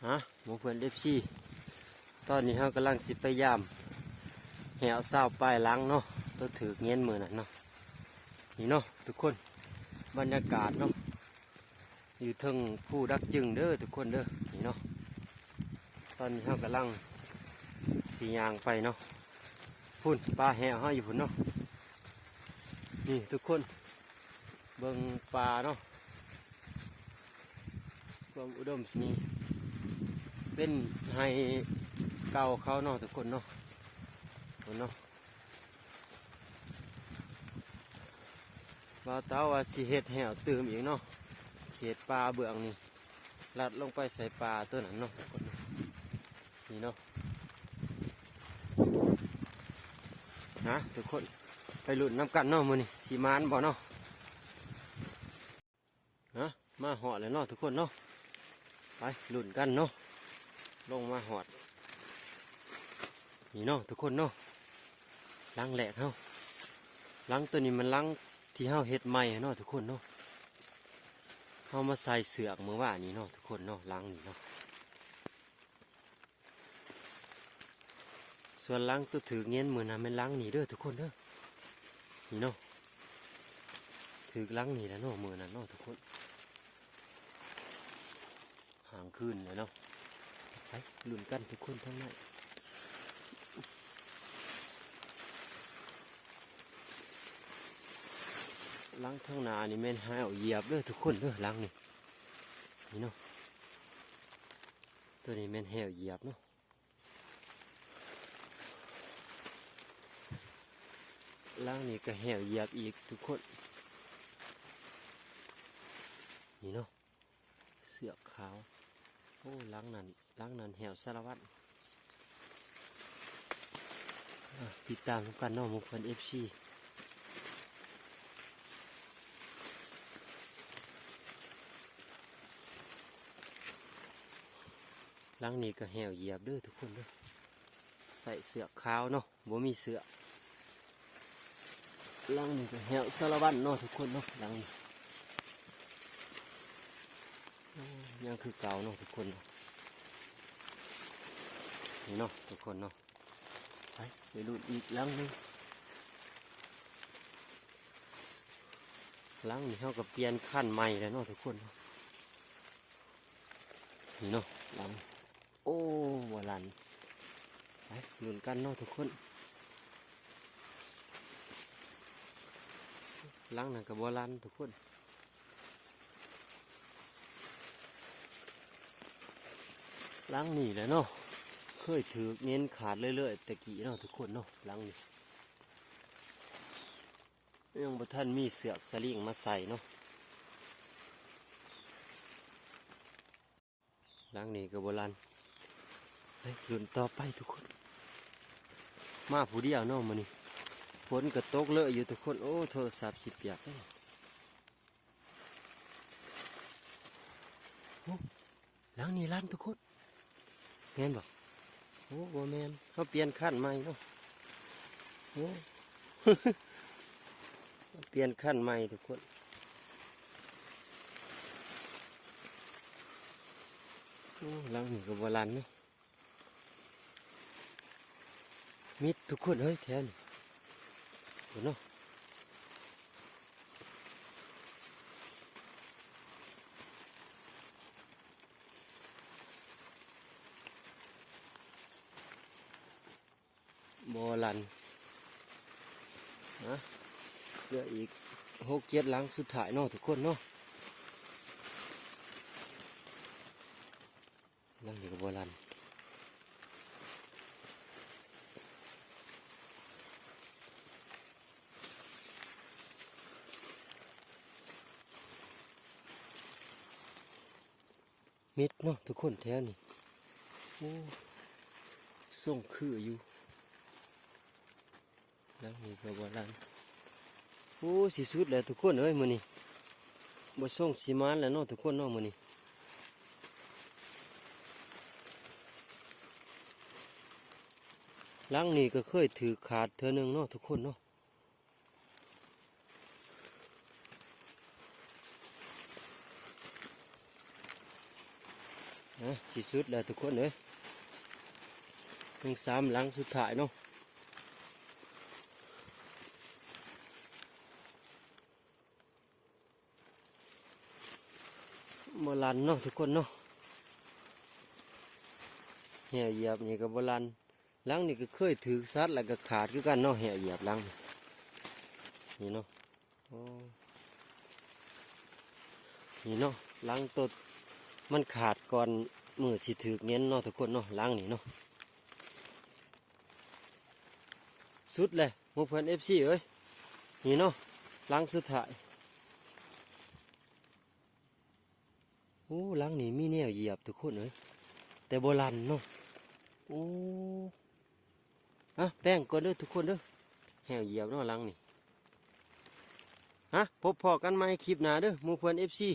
ຮະ ໝູ່ເພື່ອນເອັຟຊີ ຕອນນີ້ເຮົາກຳລັງຊິໄປຢາມແຫ້ວຊາວປາຍຫຼັງເນາະ ໂຕຖືກເຫງັນມື້ນັ້ນເນາະ. ນີ້ເນາະທຸກຄົນ ບັນຍາກາດເນາະ ຢູ່ເທິງພູດັກຈຶງເດີທຸກຄົນເດີ. ນີ້ເນາະ ຕອນນີ້ເຮົາກຳລັງຊິຍ່າງໄປເນາະ ພຸ້ນ ປ່າແຫ້ວເຮົາຢູ່ພຸ້ນເນາະ. ນີ້ທຸກຄົນ ເບິ່ງປ່າເນາະ ຄວາມອຸດົມນີ້ ເປັນໄຮ່ເກົ່າເຂົາເນາະທຸກຄົນເນາະ. ພຸ້ນເນາະ ບ່າວເຕົາວ່າຊິເຮັດແຫ້ວຕື່ມອີກເນາະ ເຂດປ່າເບື້ອງນີ້ ລັດລົງໄປໃສ່ປ່າໂຕນັ້ນເນາະທຸກຄົນ. ນີ້ເນາະ ນະທຸກຄົນ ໄປລຸ້ນນຳກັນເນາະ ມື້ນີ້ຊິໝານບໍ່ເນາະ. ນະ ມາຮອດແລ້ວເນາະທຸກຄົນເນາະ ໄປລຸ້ນກັນເນາະ. ລົງມາຮອດ ນີ້ເນາະທຸກຄົນເນາະ ຫຼັງແລກເຮົາ ຫຼັງໂຕນີ້ມັນຫຼັງທີ່ເຮົາເຮັດໃໝ່ເນາະທຸກຄົນເນາະ ເຮົາມາໃສ່ເຊືອກມື້ວານນີ້ເນາະທຸກຄົນເນາະ ຫຼັງນີ້ເນາະ. ສ່ວນຫຼັງໂຕຖືກເຫງັນມື້ນັ້ນແມ່ນຫຼັງນີ້ເດີທຸກຄົນເດີ. ນີ້ເນາະ ຖືກຫຼັງນີ້ແຫຼະເນາະ ມື້ນັ້ນເນາະທຸກຄົນ ຫາງຄືນແລ້ວເນາະ. ໄປລຸ້ນກັນທຸກຄົນທາງໃນ ຫຼັງທາງໜ້ານີ້ແມ່ນແຫ້ວຢຽບເດີທຸກຄົນເດີ ຫຼັງນີ້. ນີ້ເນາະ ໂຕນີ້ແມ່ນແຫ້ວຢຽບເນາະ ຫຼັງນີ້ກະແຫ້ວຢຽບອີກທຸກຄົນ. ນີ້ເນາະ ເຊືອກຂາວ ໂອ້ ຫຼັງນັ້ນ ຫຼັງນັ້ນແຫ້ວສາລະວັນ. ອ່າ ຕິດຕາມນຳກັນເນາະ ໝູ່ເພື່ອນເອັຟຊີ. ຫຼັງນີ້ກະແຫ້ວຢຽບເດີທຸກຄົນເດີ ໃສ່ເຊືອກຂາວເນາະ ບໍ່ມີເຊືອກ. ຫຼັງນີ້ກະແຫ້ວສາລະວັນເນາະທຸກຄົນເນາະ ຫຼັງນີ້ ໂອ້ ຍັງຄືເກົ່າເນາະທຸກຄົນເນາະ. ນີ້ເນາະທຸກຄົນເນາະ ໄປ ໄປລຸ້ນອີກຫຼັງໜຶ່ງ. ຫຼັງນີ້ເຮົາກະປ່ຽນຄັນໃໝ່ແລ້ວເນາະທຸກຄົນເນາະ. ນີ້ເນາະ ຫຼັງ ໂອ້ ບໍ່ລັນ ໄປລຸ້ນກັນເນາະທຸກຄົນ. ຫຼັງນັ້ນກະບໍ່ລັນທຸກຄົນ ຫຼັງນີ້ແຫຼະເນາະ ເຄີຍຖືກເຫງັນຂາດເລື້ອຍໆແຕ່ກີ້ເນາະທຸກຄົນເນາະ. ຫຼັງນີ້ຍັງບໍ່ທັນມີເຊືອກສະລິງມາໃສ່ເນາະ. ຫຼັງນີ້ກະບໍ່ລັນ ໄປລຸ້ນຕໍ່ໄປທຸກຄົນ. ມາຜູ້ດຽວເນາະມື້ນີ້ ຝົນກະຕົກເລີຍຢູ່ທຸກຄົນ. ໂອ້ ໂທລະສັບຊິປຽກເດ້. ໂອ້ ຫຼັງນີ້ລັນທຸກຄົນ ແມ່ນບໍ່? ໂອ້ ບໍ່ແມ່ນ ເຮົາປ່ຽນຄັນໃໝ່ເນາະ. ໂອ້ ປ່ຽນຄັນໃໝ່ທຸກຄົນ. ໂອ້ ຫຼັງນີ້ກະບໍ່ລັນເນາະ ມິດທຸກຄົນເອີຍ ແຖວນີ້ພຸ້ນເນາະ. ບໍ່ລັນ ນະ ເຫຼືອອີກຫົກເຈັດຫຼັງສຸດທ້າຍເນາະທຸກຄົນເນາະ. ຫຼັງນີ້ກະບໍ່ລັນ ມິດເນາະທຸກຄົນແຖວນີ້. ໂອ້ ຊົງຄືຢູ່. ຫຼັງນີ້ກະບໍ່ລັນ ໂອ້ ຊິສຸດແລ້ວທຸກຄົນເອີຍ ມື້ນີ້ບໍ່ຊົງຊິໝານແລ້ວເນາະທຸກຄົນເນາະ ມື້ນີ້. ຫຼັງນີ້ກະເຄີຍຖືກຂາດເທື່ອໜຶ່ງເນາະທຸກຄົນເນາະ. ເອີ ທີ່ສຸດແລ້ວທຸກຄົນເອີຍ ຍັງສາມຫຼັງສຸດທ້າຍເນາະ ບໍ່ລັ່ນເນາະທຸກຄົນເນາະ ແຫ້ວຢຽບນີ້ກໍບໍ່ລັ່ນ. ຫຼັງນີ້ກໍເຄີຍຖືກສັດແລ້ວກໍຂາດຄືກັນເນາະ ແຫ້ວຢຽບຫຼັງນີ້ ນີ້ເນາະ ໂອ້ ນີ້ເນາະ ຫຼັງໂຕມັນຂາດກ່ອນມື້ຊິຖືກເຫງັນເນາະທຸກຄົນເນາະ ຫຼັງນີ້ເນາະ ສຸດແລ້ວໝູ່ເພື່ອນເອັຟຊີເອີຍ ນີ້ເນາະ ຫຼັງສຸດທ້າຍ ໂອ້ ຫຼັງນີ້ມີແນວຢຽບທຸກຄົນເອີຍ ແຕ່ບໍ່ລັ່ນເນາະ ໂອ້ ອ່ະ ແປງກ່ອນເດີທຸກຄົນເດີ ແຫ້ວຢຽບເນາະຫຼັງນີ້ ຮະ ພົບພໍ້ກັນໃໝ່ຄລິບໜ້າເດີໝູ່ເພື່ອນເອັຟຊີ